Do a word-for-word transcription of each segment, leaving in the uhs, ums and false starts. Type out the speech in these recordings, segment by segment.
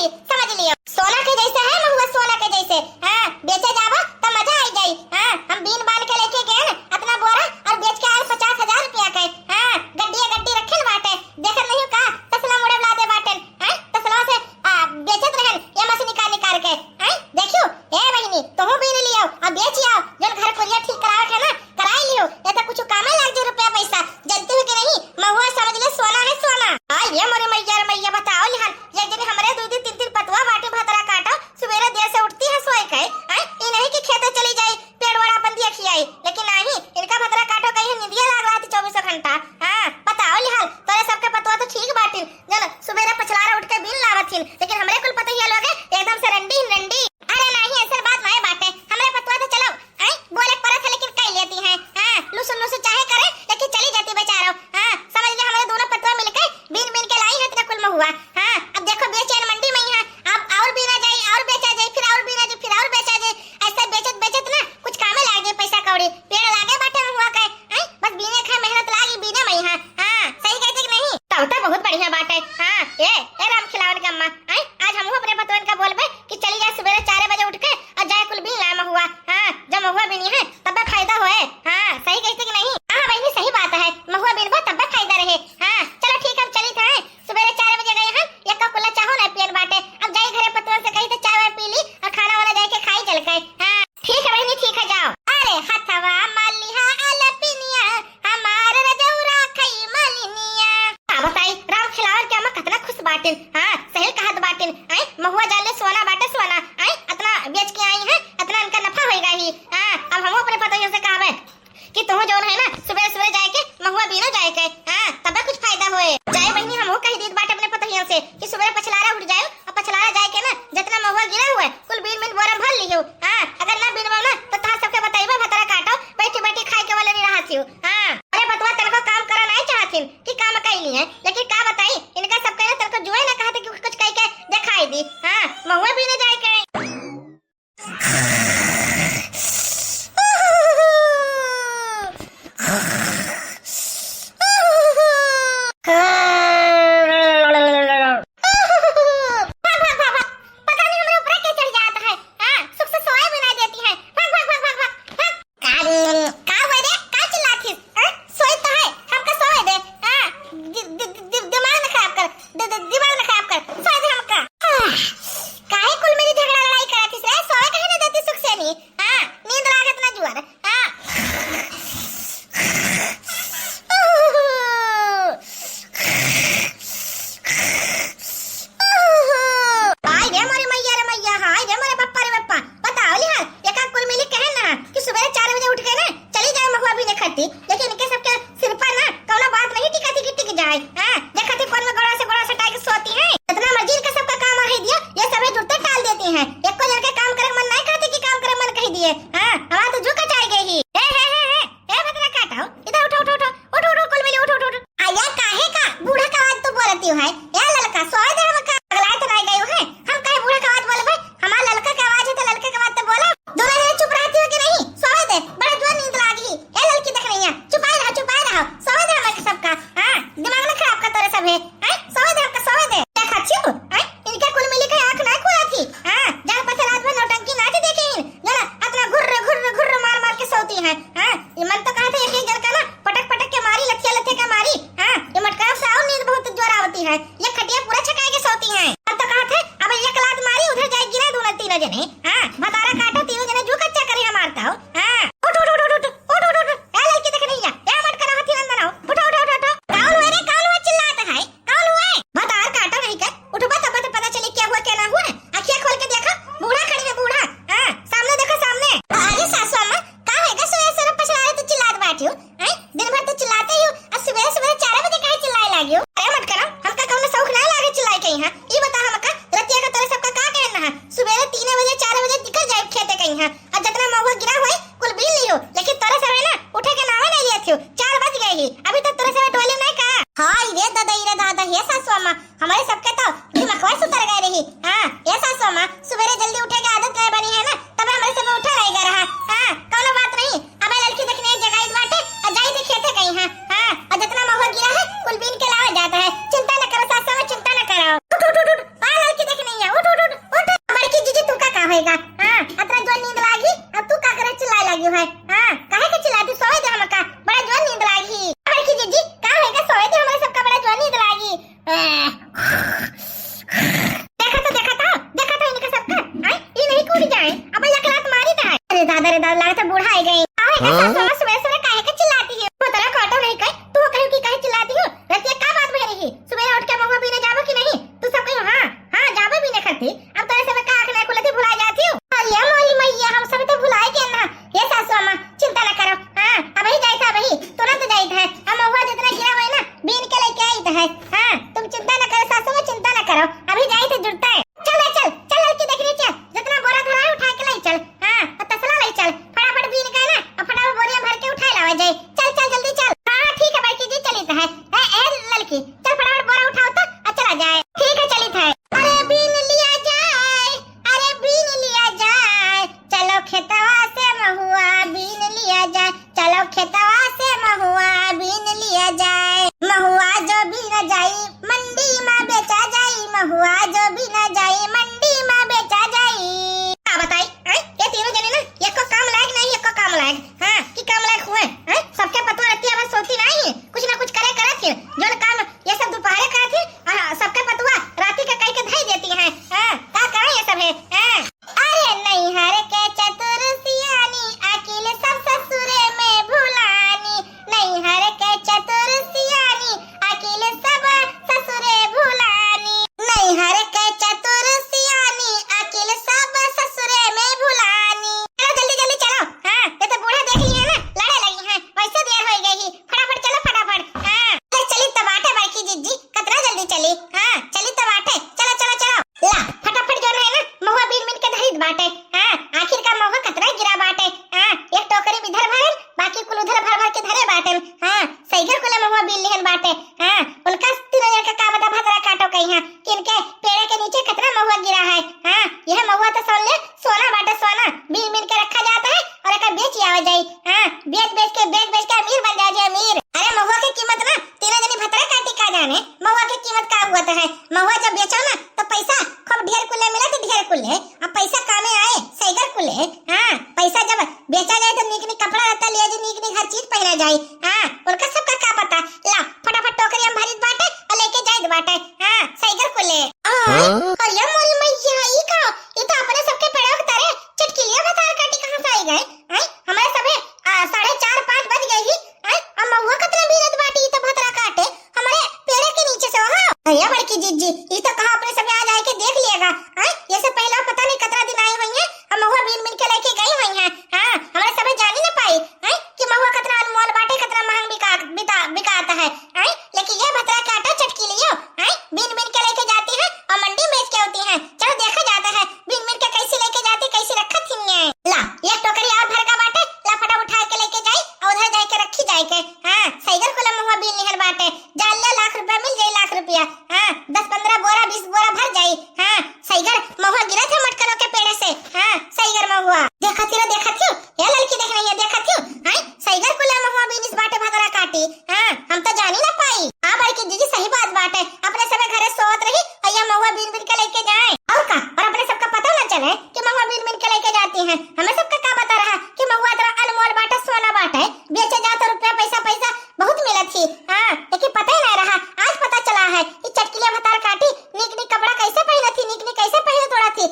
समझ लियो, सोना के जैसे है महुआ, सोना के जैसे। हाँ, बेचे जाबा त मजा आई जाई। हाँ, हम बीन बान के लेके गए ना अतना बोरा और बेच के आए पचास हजार रुपया के। हाँ, गड्डिया गड्डी रखल बाटे, देखत नहीं का तसला मुड़े ला दे बाटे। हाँ, तसला से आ, बेचत रहन ये मशीन निकाल निकाल के। हाँ, देखियो, ए बहिनी, तोहू बीन लियो और बेच आओ, जौन घर कुरिया ठीक करावे के ना कराई लियो, ये तो कुछ कामे लाग जाए रुपया पैसा। जानते हो कि नहीं, महुआ समझ ले सोना है सोना। आई रे मोरे मैया रे मैया, बताओ लिहन, एक जनी हमरे दू दू तीन तीन पतवा बाटी भतरा काटो, सुबेरे देर से उठती है सोए के, हैं? ई नहीं कि खेते चली जाई, पेड़ वड़ा अपन दिया खियाई, लेकिन नहीं, इनका भतरा काटो कहीं निंदिया लाग रहा थी चौबीसों घंटा। हाँ, बताओ लिहन, तोरे सबके पतवा तो ठीक बाटिन, जन सुबेरे पछलारा उठ के बीन लावत हिन, लेकिन हमरे कुल पतैया लोग एकदम से रंडी रंडी। अरे नहीं, ऐसा बात नहीं बाटे, हमरे पतवा तो चलो आई, बोले के पड़त है, लेकिन कई लेती हैं। हाँ, लुसु लुसु चाहे करे, लेकिन चली जाती बेचारो। हाँ, समझ ले, हमरे दोनों पतवा मिलके बीन बीन के लाई है इतना कुल महुआ। हाँ, अब देखो, बेचैन मंडी में ही है, अब और बीना जाई, और बेचा जाई, फिर और बीना जाई, फिर और बेचा जाई। ऐसे बेचत बेचत ना कुछ कामे लाग जाई पैसा कौड़ी। पेड़ लागे बाटे महुआ के, आई, बस बीने खाए मेहनत लागी, बीने में ही है। हाँ, सही कहते कि नहीं? तब तो बहुत बढ़िया बात है। हाँ, ए, ए राम खिलावन के अम्मा, आई, आज हमहू अपने पतवन का बोलबे कि चली जाए सुबेरे चार बजे उठ के और जाए कुल बीन लाए महुआ। हाँ, जब महुआ बीनी है तब्बे फायदा होए। हाँ, सही कहते कि नहीं? हाँ बहिनी, सही बात है, महुआ बीनबा तब्बे फायदा रहे। हाँ, चलो ठीक है, हम चली थे, सुबेरे चार बजे गए हैं, एक का कुल्ला चाहो ना पियन बाटे। अब जाई घरे पतवन से कही तो चाय वाय पी ली और खाना वाना जाए के खाई चल के। हाँ, ठीक है बहिनी, ठीक है, जाओ। अरे हथवा मलिहा अलपिनिया, हमार रजौरा खई मलिनिया। का बताई, राम खिलावन के अम्मा कितना खुश बाटिन। हाँ, सही कहत बाटिन। आई, महुआ जान ले सोना बाटे सोना। आई, इतना बेच के आई है, इतना इनका नफा होएगा ही। हाँ, अब हम अपने पतोहियों से कहबे कि तुहू जौन है ना, सुबह सुबह जाए के महुआ बीनो जाए के। हाँ, तबे कुछ फायदा होए। जाए बहिनी, हमहू कही दीत बाटे अपने पतोहियों से कि सुबह पछलारा उठ जाए और पछलारा जाए के ना, जितना महुआ गिरा हुआ है, कुल बीन बीन बोरा में भर लियो। हाँ, अगर ना बीनबो ना, तो तहार सबके बताइबे, भतरा काटो, बैठी बैठी खाए के वाले नहीं रहा सियो। हाँ, अरे बतवा तनको काम करा नहीं चाहथिन कि काम कैली है, लेकिन का बताई, इनका सबके ना तनको जुए ना कहते कि कुछ कह के दिखाई दी। हाँ, महुआ बीने जाए के। भाग, भाग, भाग, भाग। पता नहीं हमरे ऊपर के चढ़ जाता है। हाँ, सुख से सोए भी नहीं देती है। भाग, भाग, भाग, भाग, भाग, भाग। का, का हुआ रे? का चिल्लात हिस? हाँ? सोए तो है, हमका सोए दे। हाँ? दि-, दि-, दि-, दि-, दिमाग न खराब कर। दि-, दि-, दिमाग न खराब कर। सोए दे हमका। हाँ। काहे कुल मिली झगड़ा लड़ाई करत हिस रे? सोए काहे न देती सुख से नहीं? हाँ, नींद लागत ना जुआर। हाँ। हाय रे मोरे मैया रे मैया, हाय रे मोरे बप्पा रे बप्पा। बताओ लिहाल, एका कुल मिली कहन ना कि सुबह चार बजे उठ के ना चली जाए महुआ बीने खत्ती, लेकिन इनके सबके सिर पर ना कौनो बात नहीं टिकती कि टिक जाए। हाँ, देखा थी कौन में गोड़ा से गोड़ा सटाए के सोती है। इतना मर्जी इनका सबका काम आ ही दिया, ये सभी जुड़ते टाल देती हैं। एको जन के काम करे मन नहीं कहते कि काम करे मन कही दिए। हाँ, हमारा तो जू कचाई गई ही। हे, हे, हे, हे, हे, भद्रा काटा हो, इधर उठो, उठो, उठो, उठो, उठो, कुल मिली, उठो, उठो, उठो। आ, या काहे का बूढ़ा का आवाज तो बोलती है? या ललका, सोए दे हमका, अगलाए तो नहीं गयो है। हम काहे बूढ़ा का आवाज बोलबे? हमार ललका के आवाज है तो ललका के आवाज तो बोला। दोनों जने चुप रहती हो कि नहीं? सोए दे, बड़ा जोर नींद लागी। ए ललकी देख रही है, चुपाए रहो, चुपाए रहो, सोए दे हमारे सबका। हाँ, दिमाग ना खराब कर तोरे सब है। हैं? सोए दे हमका, सोए दे। देखा छियो, हैं? इनके कुल मिली के आँख ना खुला थी। हाँ, जान पछे रात भर नौटंकी नाच देखे इन। जो ना, अपना घुर्र, घुर्र, घुर्र मार मार के सोती हैं। हाँ, ये मन तो कहा था एक एक जन का ना पटक पटक के मारी, लथिया लथिया के मारी। हाँ, ये मटका से और नींद बहुत जोर आवती है। ये खटिया पूरा छकाए के सोती हैं। मन तो कहा था अब एक लात मारी, उधर जाए गिरा दोनों तीनों जने। हाँ, भतारा काटो तीनों जने, जू कच्चा करे हमार तो। हाँ, उठ, उठ, उठ। ए लड़की देख नहीं है, ए मटका रहा थी नंदन, उठो, उठो, उठो, उठो। कौन हुए रे, कौन हुए चिल्लाता है? कौन हुए? भतार काटो नहीं के, उठबा तब तो पता चले क्या हुआ, क्या ना हुआ। आँखियाँ खोल के देखो, बूढ़ा खड़ी है, बूढ़ा। हाँ, सामने देखो, सामने। अरे सासू अम्मा, का है गा, सुबह सुबह पछला रहे तो चिल्लात बैठी हो, हैं? दिन भर तो चिल्लाते ही हो, आज सुबह सुबह चार बजे काहे चिल्लाए लागी हो? अरे मटकरा, हमका कौनो शौक ना लागे चिल्लाए के यहाँ। ई बता हमका, रतिया का तोरे सबका का कहना है? सुबह तीन बजे, चार हाँ, अतना जोर नींद लागी, अब तू का करे चिल्लाए लागी है? हाँ, काहे के चिल्लाती? सोए दे हमका, बड़ा जोर नींद लागी। अरे की जीजी, का होएगा? सोए दे, हमरे सबका बड़ा जोर नींद लागी। देखा तो, देखा तो, देखा तो इनका सबका, आय, ई नहीं कूद जाए, अब एक लात मारी ता। अरे दादा रे दादा, लागत है बूढ़ा आ गए। का होएगा हाँ? सासू माँ, सुबह सुबह काहे के चिल्लाती है? भतरा काटो नहीं कहे, तू कहे कि काहे चिल्लाती हो? रतिया का बात भय रही? सुबह उठ के महुआ बीने जाबो कि नहीं? तू सब कहो हाँ, हाँ, जाबो बीने खाती। अब तोरे सब का आँख नहीं खुलती, भुला जाती हो। अरे मोरी मैया, हम सब तो भुलाए के ना। ये सासू अम्मा, चिंता ना करो। हाँ, अबही जाइत है, अबही तुरंत जाइत है। हम महुआ जितना गिरा हुआ है ना, बीन के लेके आइत है। हाँ, तुम चिंता ना करो सासू अम्मा, चिंता ना करो, अभी जाइत है जुड़ता है। चल रे, चल, चल लड़की देखने चल, जितना बोरा धरा है उठा के ले चल। हाँ, और तसला ले चल, फटाफट बीन के ना, और फटाफट बोरिया भर के उठा लावा जाए। चल, चल, जल्दी चल। हाँ, हाँ, ठीक है बड़की जी, चलित है। ए, ए, लड़की, चल फटाफट बोरा उठाओ तो, और चला जाए। ठीक है, चलित है। अरे बीन लिया जाए, अरे बीन लिया जाए, चलो खेतवा से महुआ बीन लिया जाए, चलो खेतवा से महुआ बीन लिया जाए। महुआ जो बीना जाई, मंडी में बेचा जाई, महुआ जो बीना जाई, मंडी में बेचा जाई। का बताई, हैं? ये तीनों जने ना, एको काम लायक नहीं, एको काम लायक। हाँ, कि काम लायक हुए, हैं? सबके पतोह रतिया भर सोती नहीं, कुछ ना कुछ करे करत है। जोन काम ये सब दोपहरे करत है, हाँ, सबके पतोह राती के कह के धई देती हैं। हाँ, का करें ये सब है? हाँ। अरे नैहर के चतुर सियानी, अकिल सब ससुरे में भुलानी। नैहर के चतुर सियानी, अकिल सब ससुरे भुलानी। नैहर के चतुर सियानी, अकिल सब ससुरे में भुलानी। चलो जल्दी जल्दी चलो, हाँ, ये तो बूढ़ा देख लिए हैं ना, लड़े लगी हैं, वैसे देर हो गई ही, फटाफट चलो फटाफट। हाँ, अरे चली तो बाटे बड़की जीजी, कतना जल्दी चली? हाँ, चली तो बाटे, चलो चलो चलो। ला, फटाफट जो है ना, महुआ बीन बीन के धरित बाटे। हाँ, आखिर का महुआ कतना गिरा बाटे। हाँ, एक टोकरी में इधर भरन, बाकी कुल उधर भर भर के धरे बाटे। हाँ, सैगर कुल महुआ बीन लिहन बाटे। हाँ, उनका तीनों जन का का बता भतरा काटो कहीं, हाँ, कि इनके पेड़े के नीचे कतना महुआ गिरा है। हाँ, यह महुआ तो सुन ले, सोना बाटे सोना, बीन बीन के रखा जाता है और एका बेच आवा जाई। हाँ, बेच बेच के, बेच बेच के अमीर बन जाओ जी, अमीर। अरे महुआ के कीमत ना तीनों जनी भतरा काटी का जाने, महुआ के कीमत का हुआ तो है। महुआ जब बेचो ना तो पैसा खूब ढेर कुल्ले मिला तो ढेर कुल्ले, अब पैसा कामे आए सैगर कुल्ले। हाँ, पैसा जब बेचा जाए तो नीक नीक कपड़ा लत्ता लिया जी, नीक नीक हर चीज पहना जाए। हाँ, उनका सबका का पता। ला फटाफट टोकरी हम भरित बाटे और लेके जाइत बाटे। हाँ, सैगर कुल्ले। हाँ? अरे मोरी मैया, ई का? ई तो अपने सबके पेड़वा के तरे चटकिलिया भतार काटी कहाँ से आई गए? हैं? हमारे सभे, आ, साढ़े चार, पाँच बज गई ही, हैं? अब महुआ कतना बीनत बाटी, ई तो भतरा काटे हमारे पेड़े के नीचे से, हाँ। भैया बड़की जीजी, ई तो कहा अपने सभे आ जाए के देख लिएगा, हैं? ये से पहला पता नहीं कतना दिन आई हुई है, अब महुआ बीन बीन के लेके गई हुई है, हाँ, हमारे सभे जानी ना पाई, हैं? कि महुआ कतना अनमोल बाटे, कतना महंग बिका, बिता, बिकात है, हैं? लेकिन ये भतरा काटो चटकिलियो, हैं? बीन बीन के लेके जाती है और मंडी में बेच के होती है। चलो देखा जाता है, बीन बीन के कैसे लेके जाती, कैसे रखत थी ये। ला, ये टोकरी और भर का बाटे, ला फटा उठा के लेके जाई और उधर जाए के रखी जाए के। हाँ, सैगर कुल महुआ बीन लिहल बाटे, जान ले लाख रुपया मिल जाई, लाख रुपया। हाँ, दस पन्द्रह बोरा, बीस बोरा भर जाई। हाँ, सैगर महुआ गिरत है मटकनों के पेड़े से। हाँ, सैगर महुआ। देखत ही ना, देखत ही। ए लड़की देख रही है, देखत ही। हाँ, सैगर कुल महुआ बीनिस बाटे भतरा काटी। हाँ, हम तो जानी ना पाई। हाँ, बड़की जीजी सही बात बाटे। अपने सबे घरे सोत रही, और ये महुआ बीन बीन के लेके जाए। और का? और अपने सबका पता ना चले कि महुआ बीन बीन के लेके जाती हैं। हमें सबका का पता रहा कि महुआ इतना अनमोल बाटे, सोना बाटे। बेचे जात रुपया पैसा, पैसा बहुत मिलत ही। हाँ, लेकिन पता ही नहीं रहा। आज पता चला है कि चटकिलिया भतार काटी, नीक नीक कपड़ा कैसे पहनत ही, नीक नीक कैसे पहनत ओढ़त ही।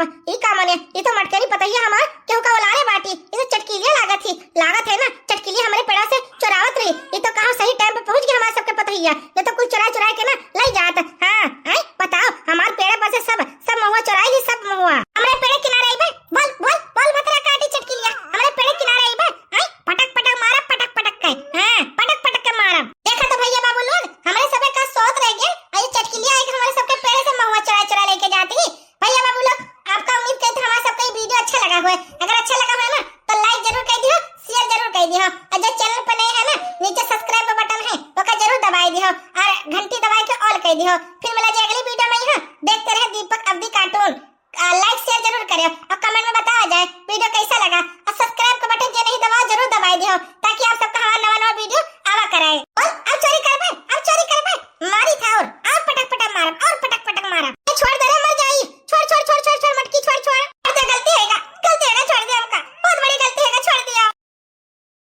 ई का मने, ई तो मटकरी पतोहिया हमार केहू का ओलारे बाटी, ई तो चटकीलिया लागत ही, लागत है ना चटकीलिया हमरे पेड़ा से चोरावत रही। ई तो कहाँ सही टाइम पे पहुँच गई हमार सबके पतोहिया, न तो कुल चुराए चुराए के ना लई जात। हाँ, आय बताओ, हमार पेड़ा पर से सब, सब महुआ चुराई ली, सब महुआ। हमरे पेड़े किनारे अइबे, बोल बोल बोल भतरा काटी चटकीलिया, हमरे पेड़े किनारे अइबे, आय पटक पटक मारब, पटक पटक के, हाँ पटक पटक के मारब। देखा तो भैया बाबू लोग, हमरे सबे का सोत रह गए, आ ये चटकीलिया आई के हमरे सबके पेड़े से महुआ चुरा चुरा लेके जाती। भैया बाबू लोग, आपका उम्मीद करते हमारा सबका ये वीडियो अच्छा लगा हुआ है,